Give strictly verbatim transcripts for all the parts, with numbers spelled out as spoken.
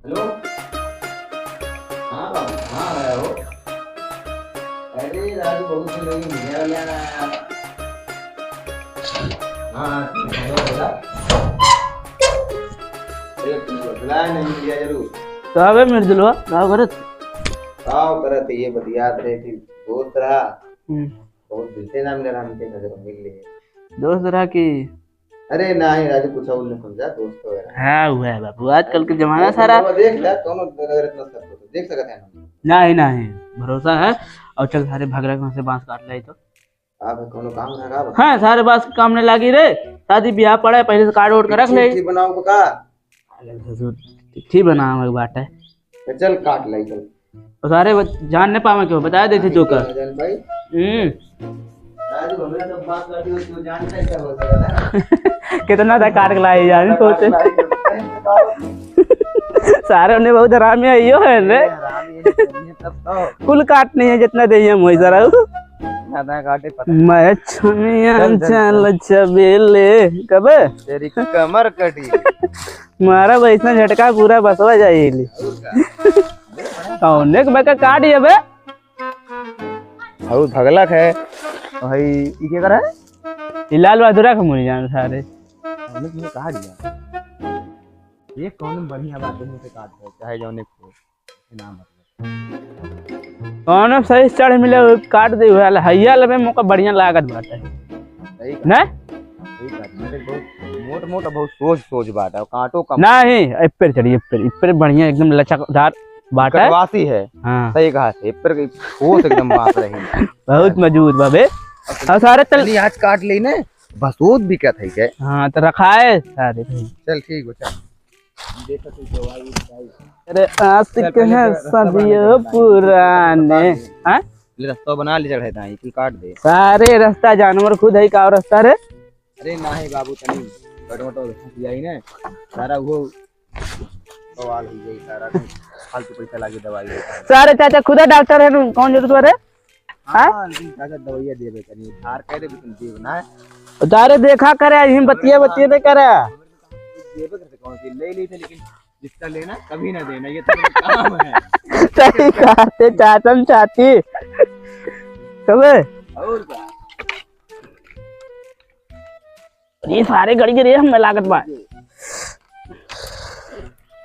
हेलो। हाँ बाबू, हाँ आया हो। अरे राजू, बहुत दिन हो गए, मिले वाले ना यार। हाँ, हाँ, ठीक है, बोला। अरे, तू बदला नहीं लिया जरूर। का बे मृदुलवा, का करत? का करत, ये बतियात रहे कि दोस्त रहा। हम्म। बहुत दिन से ना मिले, राम के नजर में मिल लिए। दोस्त रहा कि अरे नाही राजू, कुछ और नहीं समझा, दोस्त वगैरह। हाँ, हुआ है बाबू, आजकल के जमाना सारा। बाबा देख ले, कौनो अगर इतना सब कुछ देख सकत है ना। नाही, नाही, भरोसा है। और चल, सारे भगरा के से बांस काट लाई तो। आप कौनो काम रहा का? हाँ, सारे बांस के काम नहीं लागी रे। शादी ब्याह पड़ा है, पहले से काट ओट के रख ले। चिट्ठी बनाओ का? अरे ससुर, चिट्ठी बनावे के बात है। तो चल काट लाई, चल। और सारे बत-, जान न पावे क्यों, बता देते तो का। जान भाई। हम्म। राजू, हमरे सब बात करती हो, तू जानता है क्या होता है ना? कितना था काट के लाए जान सोचे। सारे उन्हें बहुत हरामी है, यो है रे। हरामी है, तब तो। कुल काट नहीं है, जितना दे हम वही सारा। ज्यादा काटे पता। मैं छमिया चल, चल, चल चल। चबेले। कबे? तेरी कमर कटी। मारा वैसा झटका पूरा बसवा जाइली। कौने के बका काट ये बे? हऊ भगलक है। भाई, ई के करे? ई लाल बहादुर के मुरी जान सारे। हमने तुम्हें कहा दिया। ये कौन बढ़िया बात है, मुझे काट दे, चाहे जौने को। नाम मतलब। कौनो सही चढ़ मिले, वो काट दे, वो वाला हैया लबे मोका बढ़िया लागत बाटे। सही कहा। ना? सही कहा। मेरे बहुत मोट मोट बहुत सोच सोच बाटा, काटो कम। नहीं, एप्पर चढ़ी, एप्पर, एप्पर बढ़िया एकदम लचकदार बाटा। कटवासी है। हाँ। सही कहा, एप्पर के ठोस एकदम बात रही। बहुत मजबूत बा बे। और सारे तल- चलिए, आज काट ली ने, बसोत बिकत है के? हाँ, तो रखाए सारे। चल ठीक बा, चल। देखो तो दवाई, दवाई। अरे आशिक चल, पहले हैं रास्ता बना ले, सदियों चल, पुराने। हाँ? ले रास्ता बना ले, चढ़े दाई, तू काट दे। सारे रास्ता जानवर खुद है, का रास्ता रे? अरे नाही बाबू, तनी कटवट हो गया ही ना, सारा वो बवाल हो गई, सारा फालतू पैसा लागे दवाई। सारे चाचा खुदा डॉक्टर है, कौन जरूरत है रे? हाँ? हाँ, लेकिन चाचा दवाइया देबे तनी, धार कह दे, लेकिन देब ना। तारे देखा करे, आज हम बतिया, बतिया नहीं करे। देबे करते कौन सी, ले ली थे, लेकिन जिसका लेना कभी ना देना, ये तो मेरा काम है। सही कहा थे, चाचम चाची। कबे? और का? ये सारे गड़ी के रे हमें लागत बा।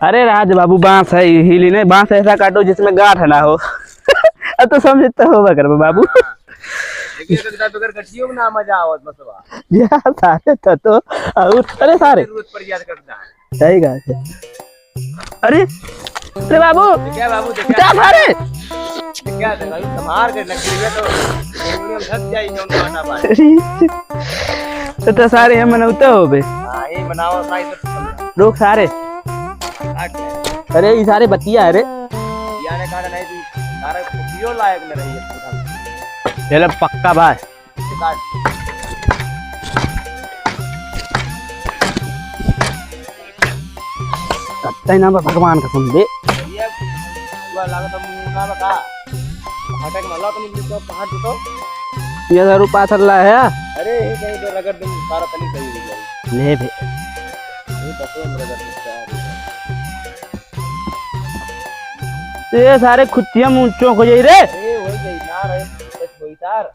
अरे राज बाबू, बांस है, हिली नहीं, बांस ऐसा काटो जिसमें गांठ ना हो। अब तो समझते हो बकर बाबू। हाँ। लेकिन एक दांत बगैर कटियो में ना मजा आवत बसवा। या सारे तो, तो, और, अरे सारे। जरूरत पड़ जात करता है। सही बात है। अरे, अरे बाबू। क्या बाबू, क्या? क्या सारे? क्या दे भाई, संभाल के लकड़ी में तो, तो, तो सारे हम मनौते हो बे। हाँ, ये मनाओ, सारे तो। लोग सारे। काट ले। अरे, ये सारे बतिया है रे। याने काट नहीं थी, सारे कुपियो लायक में रही है। चलो, पक्का भाई। काट। कत्ते ना बा भगवान कसम बे। ये हुआ लागत है मुंह ना बा का। फटक मला तो नहीं तो पहाड़ तो। ये दारू पाथर ला है। अरे, ये कहीं तो रगड़ दे, सारा तनी सही हो जाए। ले बे। ये तो हम रगड़ दे, सारा। ये सारे खुतिया मुंह चौंक हो जाई रे। ए, हो गई ना रे, बस वही तार।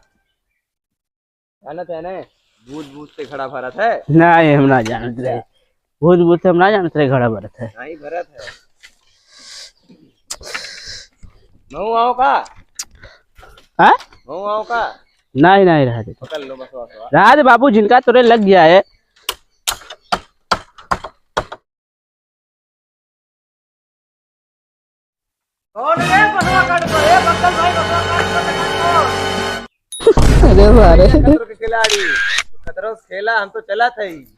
जानत है ने, भूत भूत से घड़ा भरत है। नहीं, हम ना जानत रहे। भूत भूत से हम ना जानत रहे, घड़ा भरत है। नहीं भरत है। मऊ आओ का? हाँ? मऊ आओ का? नहीं, नहीं, रह दे। पकड़ लो, बस, बस, बस। रह दे बाबू, जिनका तोरे लग गया है। कौन रे बसवा काट को? ए बक्कल भाई, बसवा काट को, काट को। अरे मारे। खतरों के खिलाड़ी, खतरों से खेला, हम तो चला था ही।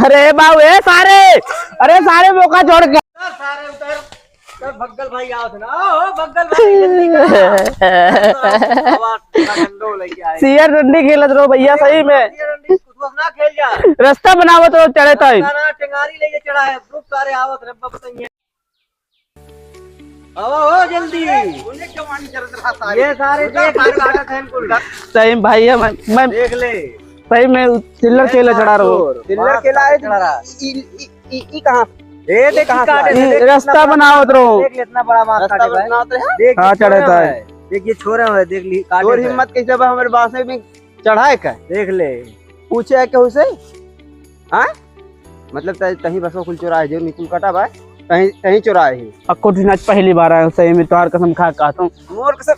अरे बाबू, ए सारे, अरे सारे मौका छोड़ के। उतर सारे उतर, उतर, बग्गल भाई आओ थे ना, ओ बग्गल भाई, जल्दी करा। आवाज ठंडो लेके आए। सियर डंडी खेलत रहो भैया, सही में। सियर डंडी कुछ ना खेल जा। रास्ता बनावत रहो, चढ़े ताई। रास्ता ना, टेंगारी लेके चढ़ा है, रुक सारे आवत रे, बब सही है। आवा हो जल्दी। उन्हें क्यों मानी जरूरत रहा सारे? ये सारे देख, देख, देख, देख, सही में भाई है, मैं, मैं देख ले। सही में चिल्लर केला चढ़ा रहो। चिल्लर केला है, चढ़ा रहा। ई, ई, ई, ई कहाँ? ए, देख, कहाँ से काटे आए? थे, देख, रास्ता बनावत रहो। देख ले, इतना बड़ा बांस काटे भाई। बनावत रहे? देख, हाँ, ये चढ़े छोरे था। हैं। देख, ये छोरे हैं, देख ली, काटे तोर थे। हिम्मत कैसे बा हमारे बांस में चढ़ाए का? देख ले। पूछे है केहू से? हाँ? मतलब, तहीं बसवा कुल चोराए, जो निकुल काटा बा, तहीं, तहीं चोराए ही। अक्को दिन आज पहली बार आयो, सही में, तोहार कसम खा, कहत हूँ। मोर कसम।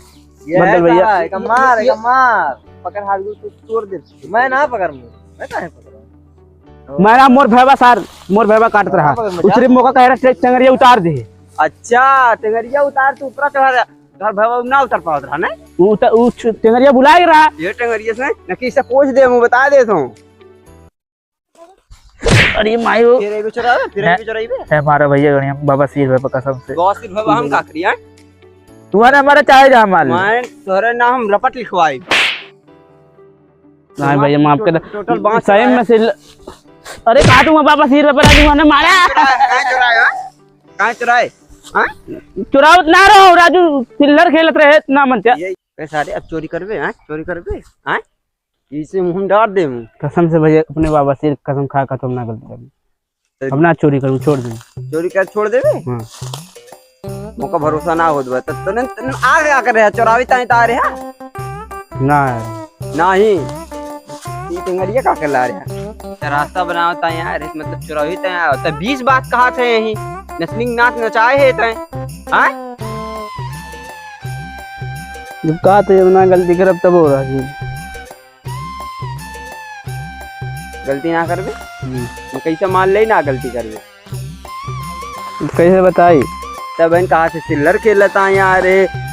ये बदल भैया। साला, एका मार, ये एका मार। पकड़ हाथ को, तू तोड़ दे। मैं ना पकड़ लूँ, मैं काहे पकड़ूँ? मैं ना, मोर भैया सार, मोर भैया काटत रहा। पकड़ मजा। उतरे मौका कह रहा, टे-, टेंगरिया उतार दे। अच्छा, टेंगरिया उतार, तू ऊपर चढ़ा रहा। घर भैया ना उतर पावत रहा, नहीं? उ उतर, उ छु-, टेंगरिया बुलाए रहा। ये टेंगरिया से, न कि इसे पूछ दे, मैं बता देता हूँ। अरे माई हो। फिर एगो चोरावे, फिर है, एगो चोराइबे। है हमारा भैया गणिया, बाबा सिर बाबा कसम से। बाबा सिर बाबा हम का करिया? तुम्हारे हमारे चाहे जा मार ले। मैं तोरे नाम रपट लिखवाई। नहीं भैया, माफ कर दे। टोटल बांस सही चोराए। में से ल-, अरे काटूंगा बाबा सिर बाबा, राजू ने मारा। कहाँ चुराए, हाँ? कहाँ चुराए? हाँ? चुरावत ना रहो राजू, सिल्लर खेलत रहे, इतना मन क्या? ये, ए सारे, अब चोरी करबे, हाँ? चोरी करबे, हाँ? इसे मुंह में डाल दे मुंह। कसम से भैया, अपने बाबा से कसम खा, कसम ना गलती करूँ। तो अब ना चोरी करूँ, छोड़ दे। चोरी कर छोड़ देबे? हाँ। मोका भरोसा ना होत बा। तो तने, तने आ गया कर रहा, चोरावी ताई ता रहा? ना यार। नहीं। ई टेंगरिया का कर ला रहा? तो रास्ता बनाओ ता यार, मतलब चोरावी ता यार। तो बीस बात कहा थे यही। नचनिंग नाच नचाए है तैं। हाँ? जब कहा थे, जब ना गलती करब, तब हो रहा जी। गलती ना करबे? हम्म। हम कैसे मान ले ना गलती करबे? कैसे बताई? तब हम कहा थे सिल्लर खेलत आए यार,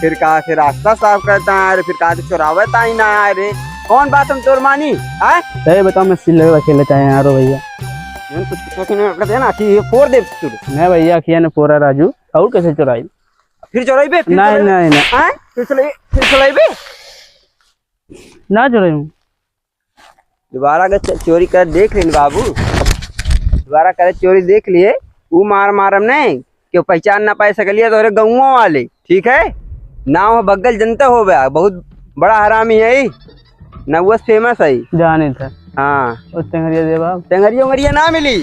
फिर कहा थे रास्ता साफ करत आए यार, फिर कहा थे चोरावत आए ना यार। कौन बात हम तोर मानी? आए? सही बताओ, मैं सिल्लर खेलत आए यार भैया। हम कुछ, कुछ सोचे नहीं करते ना कि ये फोड़ दे तू। नहीं भैया, किया ने फोड़ा राजू, और कैसे चोराई? फिर चोराई बे, फिर नहीं, चोराई बे। नहीं, नहीं। आए? फिर चोराई, फिर चोराई बे। ना चोराई हूँ। दोबारा अगर च-, चोरी कर देख लेन बाबू, दोबारा करे चोरी देख लिए, ऊ मार मारम नहीं, केहू पहचान ना पाए सकलिए तोहरे गौवा वाले, ठीक है? नाम हो बग्गल जनता हो बे, बहुत बड़ा हरामी है ई, नौवा से famous है। जाने था। हाँ। उस टेंगरिया दे बाबू। टेंगरिया उंगरिया ना मिली।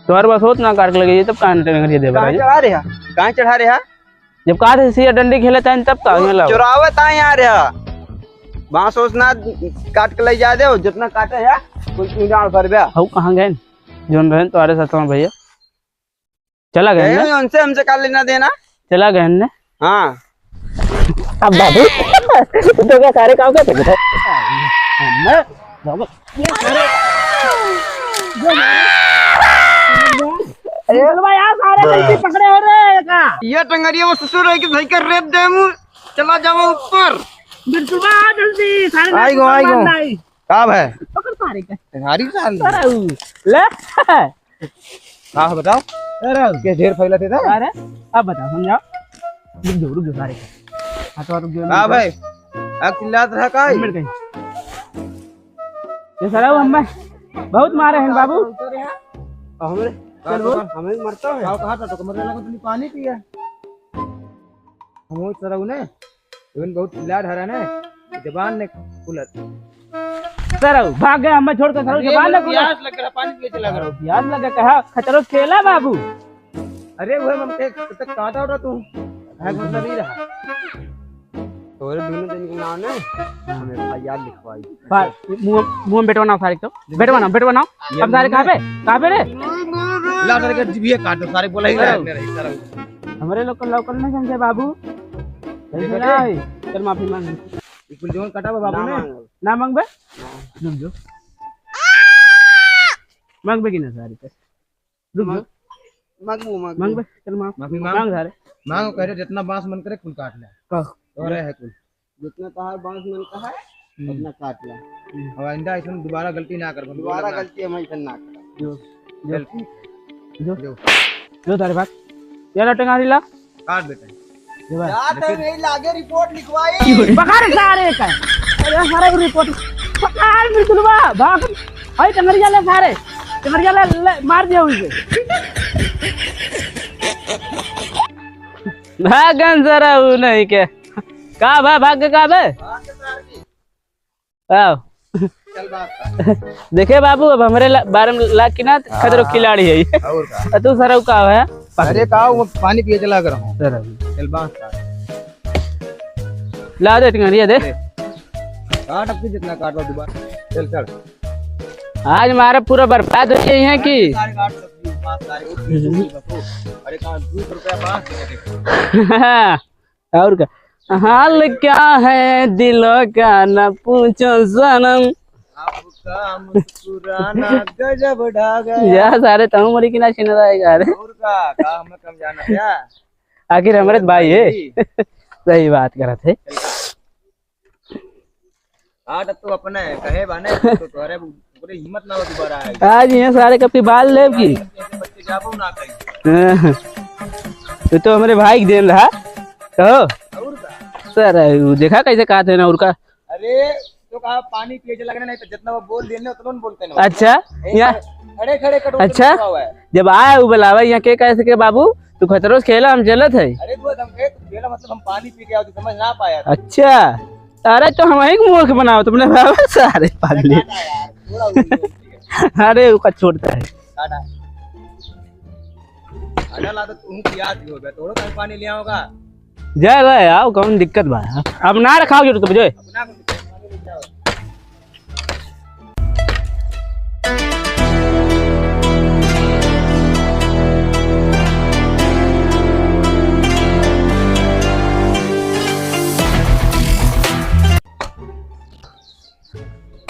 तोहर बस होत ना काट के लगे, तब कहाँ टेंगरिया दे बाबू? कहाँ चढ़ा रहे हैं? कहाँ चढ़ा रहे हैं? जब कहा थे सिया डंडी खेले ताइन तब का वो हियाँ लाओ। चुरावत आए यार, यहाँ बांस ओस ना काट के ले जा दे, जितना काटे है कोई तू जान भर बे। हऊ कहाँ गए? जोन रहन तुम्हारे साथ में भैया चला गए गए ना? हैं, उनसे हमसे का लेना देना? चला गए ने? हाँ। अब बाबू, तो क्या सारे काम करते थे? मैं, बाबू, ये सारे, अरे, बिरकुलवा यार, सारे गलती पकड़े हो रे का? ये टंगरिया में ससुर है कि भाई का रेप दे मुँह, चला जाओ ऊपर। बिरकुलवा आ जल्दी, सारे आई गो, आई गो। का भाई? पकड़ सारे का। तुम्हारी साल। अरे, ले। हाँ, बताओ। अरे। के ढेर फैला थे था? अरे, अब बताओ, समझाओ। रुक जाओ, रुक जाओ, सारे। हाँ, तो रुक जाओ, हाँ रुक जाओ। भाई, अब चिल्लात रहा का? मिल गई। ये सारा वो हमें बहुत मारे हैं बाबू। हमरे, चल बोल। हमें मरता है। कहा था तो कमर लगा, तुमने पानी पिया। हम वो सरऊ ने, इवन बहुत चिल्ला रहा ने, जबान ने खुलत। सरऊ, भाग गए, हमें छोड़ के सरऊ, अरे, जबान ने बोलो, खुलत। प्यास लग रहा, पानी पिए चला गया। प्यास लगे कहा, खतरो खेला बाबू। अरे, वो हम के, तक काटा उठा तू। है, मतलब ही रहा। तोरे दोनों दिन के नाम ने, हमें F I R लिखवाई। बा-, मुंह, मुंह में बेटवा ना सारे तो। बेटवा ना, बेटवा ना। अब सारे कहाँ पे? कहाँ पे रे? ला, सारे के जीभिया काट दो, सारे बोला ही अरे। रहा है मेरा, इस तरह। हमरे लोग को local नहीं समझे बाबू। देखो ऐसे ना जी। है। चल माफी मांग। ये कुल जोन कटा बा बाबू ना ने। मांगो। ना मांगबे? ना। रुक जो। मांगबे कि ना सारे के? रुक जो। मांग-, मांगबू, मांगबू। मांगबे? चल मांग। माफी मांग। मांग सारे। मांग, कह रहे जितना बांस मन करे कुल काट ले। कह। और है कुल। जितना तहार बांस मन का है, हम्म। उतना काट ला। हम्म। और आइंदा ऐसन दोबारा गलती ना करबो, दोबारा बोलना। गलती हम ऐसन ना करब। जो, जो। चल, ठीक है। जो। जो। जो तारे बात। ये लो टंगारी ला। काट बेटा। ये बात। जा तो नहीं लागे रिपोर्ट लिखवाई। पकड़ सारे का। अरे सारे को रिपोर्ट। पकड़ बिल्कुल बा। भाग। भाई टंगरिया ले सारे। टंगरिया ले, ले, मार दिया उनसे। भागन जरा ऊ नहीं के। का बा, भाग का बे? आओ। देखे बाबू, अब हमरे ला-, बारे में लाग कि ना, खतरो हाँ। खिलाड़ी है। और का? अ तू सरऊ का है? अरे का, वो पानी पिए चला कर हूँ। सरऊ। चल बांस काट। ला दे, टिंगरिया दे। ले। काट अब तू जितना काट लो दोबारा। चल चढ़। आज हमारा पूरा बर्बाद हो गई है कि? सारे काट सब, बांस सारे, वो बीस रुपये का, वो। अरे कहाँ बीस रुपया बांस दे दे। और का? हाल क्या है दिलों का न पूछो सनम। आपका मुस्कुराना गजब ढा गया। या सारे तहु मरी की ना छिन रहा है यार। और का, का हमें कम जाना क्या? आखिर हमरे तो भाई है। भाई। सही बात करत है। हाँ, तब तो अपने कहे बाने, तो तोहरे, तोहरे हिम्मत ना हो दोबारा आए। आज यहाँ सारे कब की बाल लेब की? ऐसे बच्चे जाबो ना कहीं। हाँ। तो, तो हमरे भाई के देन रहा। कहो। और का? सर, वो देखा कैसे कहा थे ना उनका? अरे, तो कहा पानी पिए चला गया नहीं तो जितना वो बोल दिए ना, उतना बोलते ना। अच्छा, ए, यहाँ खड़े, खड़े कटोरे अच्छा, में हुआ है। जब आया वो बुलावा, यहाँ के कैसे के बाबू, तू खतरो से खेला, हम चलत है। अरे, तू हम के, तू खेला, मतलब हम पानी पी के आओ, तू समझ ना पाया। अच्छा, अरे तो हम ही मूर्ख बनाओ तुमने बाबा, सारे पागल। ना, ना यार, थोड़ा वो भी होती है। अरे, वो का छोड़ता है। ना, ना। आधा ला तो तू पियास भी हो गया, थोड़ा कहीं पानी ले आओगा। जा रहा है, आओ, कौन दिक्कत बा? अब ना रखाओ जरूरत बुझे। अपना को पानी ले जाओ।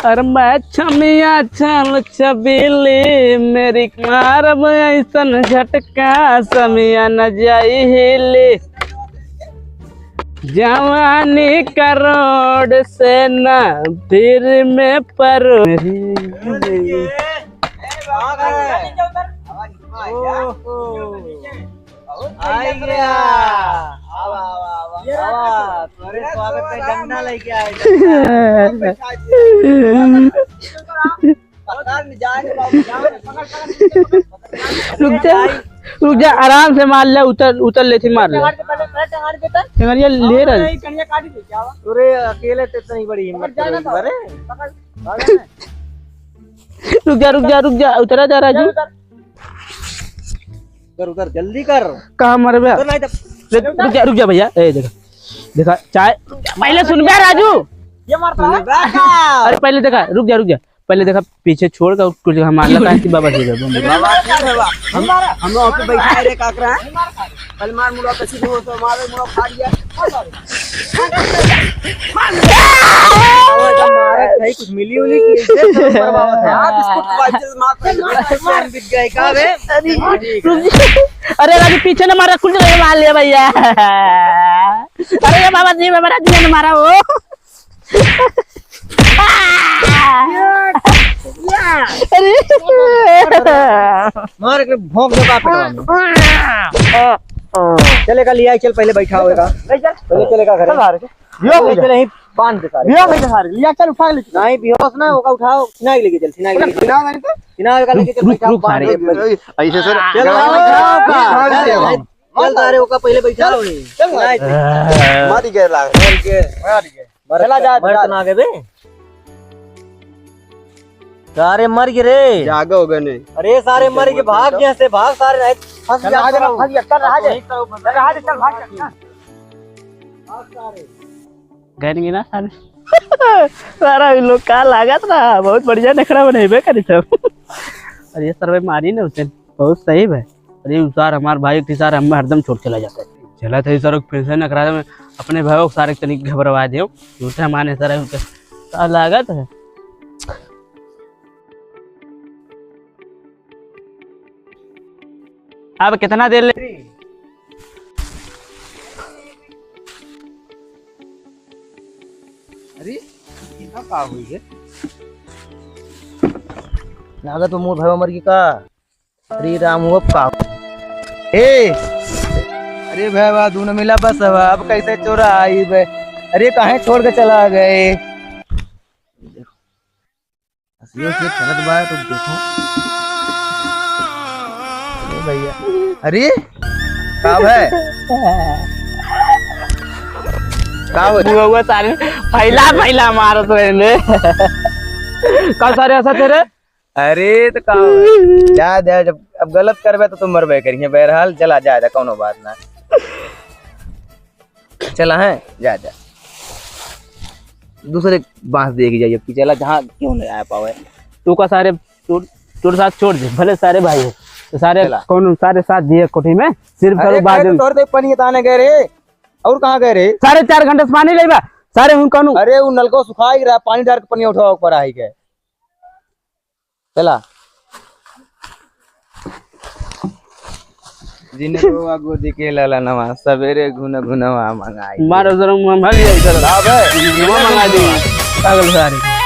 अरे मैं छमिया छल छबीली, मेरी मारब ऐसन झटका, समिया न जाई हिली। जवानी का रोड से ना फिर में परो। आ गया। आवा, आवा, आवा, आवा। तोरे स्वागत में डंडा लेके आए। रुक जा, रुक जा, आराम से मार ले, उतर, उतर ले, मार ले। टेंगरिया ले रहा है। अरे अकेले तो इतनी बड़ी हिम्मत करो इस बारे। रुक जा, रुक जा, रुक जा, उतरा जा राजू। उतर, उतर, जल्दी कर। कहाँ मरबे? उतर नहीं तो ले, रुक जा, रुक जा भैया, ए देखा, देखा, चाहे पहले सुन बे राजू। ये मारता है। अरे पहले देखा, रुक जा, रुक जा, पहले देखा पीछे छोड़ के कुछ जगह मार लगा कि बाबा जी बाबा। बाबा जी बाबा। हम, हम लोग पे बैठा है रे काकरा। कल मार मुड़ा कसी हो तो मारे मुड़ा फाड़ दिया। अरे जब मारे भाई कुछ मिली उली की इज्जत तो करवावत है। आप इसको बाइचेंस मार कर बिक गए का बे? अरे, रुक जा। अरे राजू पीछे न मारा, कुछ जगह मार लिया भैया। अरे ये बाबा जी, बाबा जी ने मारा वो। अरे। मार के भोंक दे बाप बेटवा में। चले का लिया, चल पहले बैठा होएगा। पहले चले का घर। यो पहले भैया। चले ही बांध दे सारे। यो भैया सारे, लिया चल उठा ले। नहीं, बेहोश ना होगा, उठाओ। सिनाई लेके चल, सिनाई लेके चल। सिनाई का लेके चल, रुक, बैठा, रुक, बांध सारे। दे। ऐसे सर। चल, आओ, बैठाओ का। हाँ, हाँ, हाँ। चल, सारे, ओका पहिले बैठाओ ही। चल, चल। नहीं, चल। मारी गए लाग। मर के, मारी गए। मर, चला जा, मर जा। तो ना गए बे। सारे मर गए रे। जागे हो गए नहीं। अरे, सारे मर गए, भाग यहाँ से, भाग सारे, नहीं, फंस चल, गया, आ जा, सारा। फंस गया, चल, रहा दे। चल, रहा दे, चल, भाग, चल। भाग सारे। गए नहीं ना सारे। सारा इन लोग का लागत रहा, बहुत बढ़िया नखरा बनेबे करी सब। अरे ये सरवे मारी ना उसे, बहुत सही बा। अरे उ सार हमार भाई के सार हमें हरदम छोड़ चला जाता है। चला था ये सार फिर से नखरा में, अपने भाई को सारे तनिक घबरवा दे। झूठे माने सारे उनके का लागत है। अब कितना देर ले? अरे, इनका का हुई है? लागत वो मोर भाई मर गई का? अरे राम, वो का? ए, अरे भाई, वाह, दोनों मिला बस, अब, अब कैसे चोरा आई बे? अरे, काहे छोड़ के चला गए? ये से चलत बा तो देखो। ए भैया, अरे का है? का हो? बुआ सारे फैला फैला मारत रहे ने। का सारे हंसत है रे? अरे तो का हुआ? जा दे, जब अब गलत करबे तो तुम मरबे करिए। बहरहाल चला, जा दे, कौनो बात ना। चला है, जा जा। दूसरे बांस देख जाइए कि चला, जहाँ क्यों नहीं आ पावे। तू का सारे तोर, तोर साथ छोड़ दे, भले सारे भाई हो तो सारे चला। कौन सारे साथ दिए कोठी में, सिर्फ अरे करो बाद कहे तो में। तोर देख पानी ताने गए रे, और कहाँ गए रे? सारे चार घंटे से पानी लेबा सारे हूँ कौन? अरे वो नलको सुखाई रहा, पानी डार के पानी उठाओ ऊपर आई के। चला। जिने रोआ गोदी के लाला नवा, सवेरे घुन घुनवा मंगाई। मारो जरा मुंह में हल जाई जरा। लाभ है। मुंह मंगा दी। पागल सारे।